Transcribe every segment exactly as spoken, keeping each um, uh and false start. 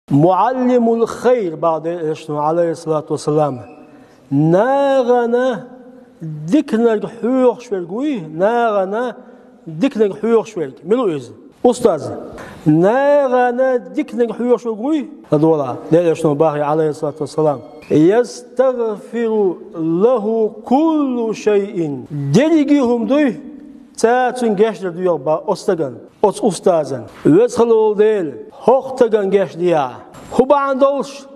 Муаллимул хайр, бахьа Делан Элчано, алейхиссалату вассалам, нахана диканиг хьоьхуш верг вуй, нахана диканиг хьоьхуш верг. Мила ву иза? Устаз. Нахана диканиг хьоьхуш верг вуй, ладувгӀалахь, Делан Элчано бахьа, алейхиссалату вассалам: «Ястагфиру лаху куллу шайин». Дерриге хӀума дуй, цара цунна гечдар доьху боху оцу стагана, оцу устазана. Веза хилла волу Дела, хӀокху стагана гечдехьа. ХӀун бахьана долуш?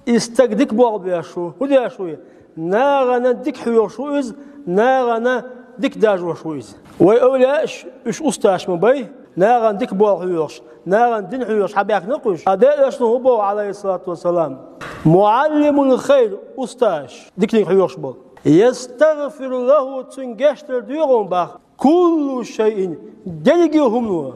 И стаг дика болх беш ву. ХӀун деш ву? Нахана дика хьоьхуш ву иза, нахана дика даржош ву иза. Вай эвлаяаш, уьш устазаш ма бай, нахана дика болх хьоьхуш, нахана дин хьоьхуш схьабаьхкина-кх уьш. Ткъа Делан Элчано хӀун боху, алейхиссалату вассалам? Муаллимул хайр, устазаш, диканиг хьоьхуш болу. «Ястагфиру лаху», цунна гечдар доьху боху. «Куллу шайин», дерриге хӀумано.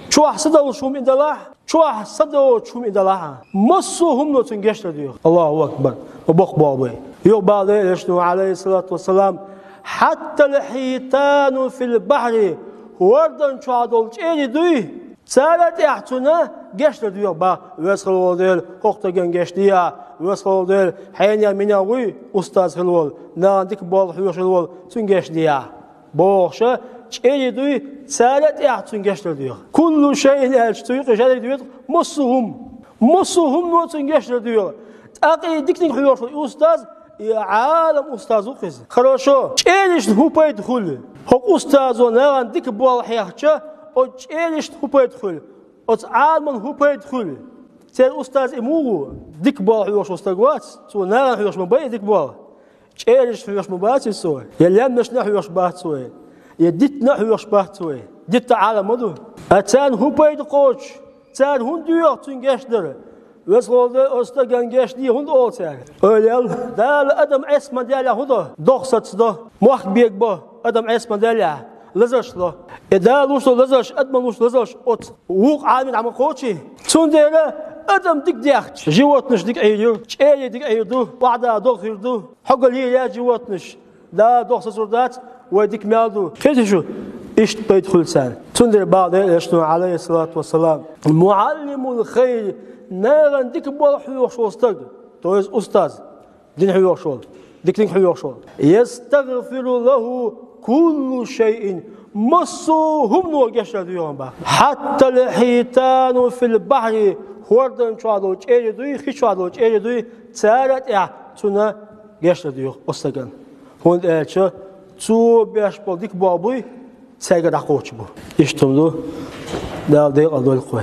Чохь са долуш хӀума и делахь, чохь са доцуш хӀума и делахь а. Массо а хӀумано цунна гечдар доьху. Аллаху акбар. Ма боккха болх бу. Юха бахьа Делан Элчано, алейхиссалату вассалам: «Хьаттал хьитану фил бахьри», хӀордан чохь долу чӀерий дуй, цара а тӀехь цунна гечдар доьху боху. Веза хилла волу Дела, хӀокху стагана гечдехьа. Веза хилла волу Дела, хьенех-минех вуй устаз хилла волу, нахана дика болх хьоьхуш хилла волу, цунна гечдехьа. Бохуш, чӀерий дуй, цара а тӀехь цунна гечдар доьху. «Куллу шайин» аьлча, цу юкъе шадерг доьху, массо а хӀума. Массо а хӀумано цунна гечдар доьху. ТӀаккха и диканиг хьоьхуш волу устаз, и Ӏалам устаз ву-кх иза. Хорошо, чӀерашна хӀун пайда хуьлу? ХӀокху устазо нахана дика болх хьехча, оцу чӀерашна хӀун пайда хуьлу? Оцу Ӏаламна хӀун пайда хуьлу? Церан устаз и муха ву? Дика болх хьоьхуш волу стаг вац, цо нахана хьоьхуш ма бай и дика болх. ЧӀерашна хьоьхуш ма бац иза цо, я лаьмнашна хьоьхуш бац цо, я дитина хьоьхуш бац цо. Дита Ӏалам ма ду. Ткъа царна хӀун пайда кхочуш? Цара хӀунда доьху цунна гечдар? Веза волу Дела, оцу стагана гечде хӀунда олу цара? Ойла ял, Дала адам Ӏеса ма деллехь хӀун до? Дохсаца до, мохк бегабо, адам Ӏеса ма деллехь, лазарш ло. И Дала луш долу лазарш, адамна луш лазарш оцу вукху Ӏаламийн дӀа ма кхочий? Цундела адам дика дехча, животнаш дика Ӏийр ю, чӀерий дика Ӏийр ду, охьадогӀу дог хир ду, хьогалла яц животнаш, Дала дохсацур дац, вай дика мел ду. Кхетий шу, иштта пайда хуьлу царна. Цундела бахьа Делан Элчано, алейхиссалату вассалам: «Муаллимул хайр», нахана дика болх хьоьхуш волу стаг, то есть устаз, дин хьоьхуш волу, диканиг хьоьхуш волу. «Ястагфиру лаху куллу шайин», массо а хӀумано гечдар доьху боху. «Хьаттал хьитану фил бахьри», хӀордан чохь долу чӀерий дуй, хи чохь долу чӀерий дуй, цара а тӀехь цунна гечдар доьху оцу стагана. ХӀунда аьлча цо беш болу дика болх буй, цаьргара дӀакхочуш бу. Иштта хӀума ду, Дала декъал дойла кхо.